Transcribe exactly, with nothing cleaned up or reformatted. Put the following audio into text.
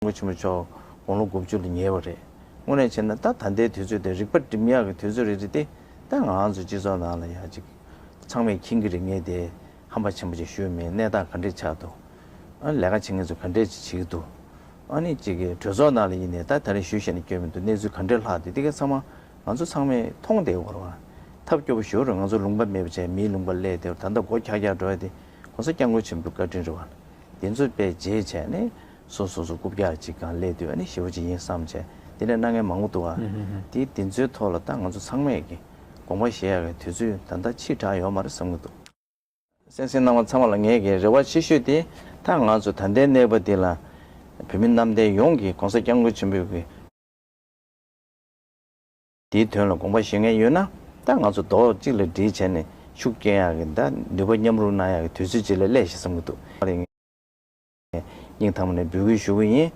པོ་ཆེན་པོ་མཆོག་དགུང་ལོ་དགུ་བཅུ་ལ་ཉེ་བ་རེད། དངོས་གནས་བྱས་ན་ད་ད་ལྟའི་དུས་ཚོད་དེ་རིག་པ་སྒྲིམ་ཡག་གི་དུས་ཚོད་རེད་དེ། ད་ང་ཚོ་སྤྱི་ཚོགས་ནང་ལ་ཡ་ཅིག་ཚང་མས་མཁྱེན་གྱི་རེད། ངས་དེ་ཧམ་པ་ཆེན་པོ་ཅིག་ཞུས་མེད། གནས་སྟངས་ག་འདྲས་ཆགས་འདུག་ཨ་ལས་ཀ་བྱེད་མཁན་ཚོ་ག་འདྲས་ཅིག་བྱེད་ཀྱི་འདུག་ཨ་ནི་ཅིག་གི་གྲོས་ཚོགས་ནང་ལ་ཡིན་ནའི་ད་ད་རེས་ཞུས་བཞག་ནས་སྐྱོན་མི་འདུག་གནས་ཚུལ་ག་འདྲས་ལྷག་དེ་དེ་ག་ཚང་མ་ང་ཚོ་ཚང་མས་མཐོང་བསྡད་ཡོད་རེད་བ། ཐབས་སྐྱོ་པོ་ཞེ་པོ་རེད། ང་ཚོ་ལུང་པ་མེད་པ་བྱས་མིའི་ལུང་པ་སླེབས་བསྡད་པ། ད་ལྟ་སྒོ་འཁྱག་འཁྱག་འགྲོ་ཡ་དེ་༸གོང་ས་༸སྐྱབས་མགོན་ཆེན་པོའི་བཀའ་དྲིན་རེད་བ། དེ་ཚོ་དཔེ་བརྗེད་བྱས་ནས་སོ་སོ་སོ་རྐུབ་བཀྱག་ཅིག་སྒང་སླེབས་དུས་ཨ་ནི་ཞེ་པོ་ཅིག་ཡིན་བསམ་བྱས་དེ་ནས་གནང་མཁན་མང་པོ་འདུག་ཨ། དེ་དེ་ཚོའི་ཐོག་ལ་ད་ང་ཚོ་ཚང་མས་ཀྱི་དགོངས་པ་བཞེས་ཡག་གི་དུས་ཚོད་ད་ལྟ་ཕྱིས་དྲགས་ཡོད་མ་རེད་བསམ་གྱི་འདུག་གསན་གཟིགས་གནང་བ་ཚང་མ་ལ་ངེད་ཀྱི་རེ་བ་ཆེ་ཤོས་དེ་ད་ང་ཚོ་ད་ལྟའི་གནས་བབ་འདི་ལ་བོད་མི་གནམ་བསྟན་ཡོངས་ཀྱིས་༸གོང་ས་༸སྐྱབས་མགོན་ཆེན་པོའི་གི་དེའི་དོན་ལ་དགོངས་པ་བཞེས་མཁན་ཡོད་ན་ད་ང་ཚོ་རྡོག་གཅིག་ལ་སྒྲིལ་བྱས་ནས་ཤུགས་རྐྱེན་ཡག་གི་ད་ནུས་པ་མཉམ་རུབ་གནང་ཡག་གི་དུས་ཚོད་ཅིག་ལ་སླེབས་ཤག་བསམ་གྱི་འདུག་སྙིང་ཐག་པ་ནས་འབོད་སྐུལ་ཞུ་གི་ཡིན།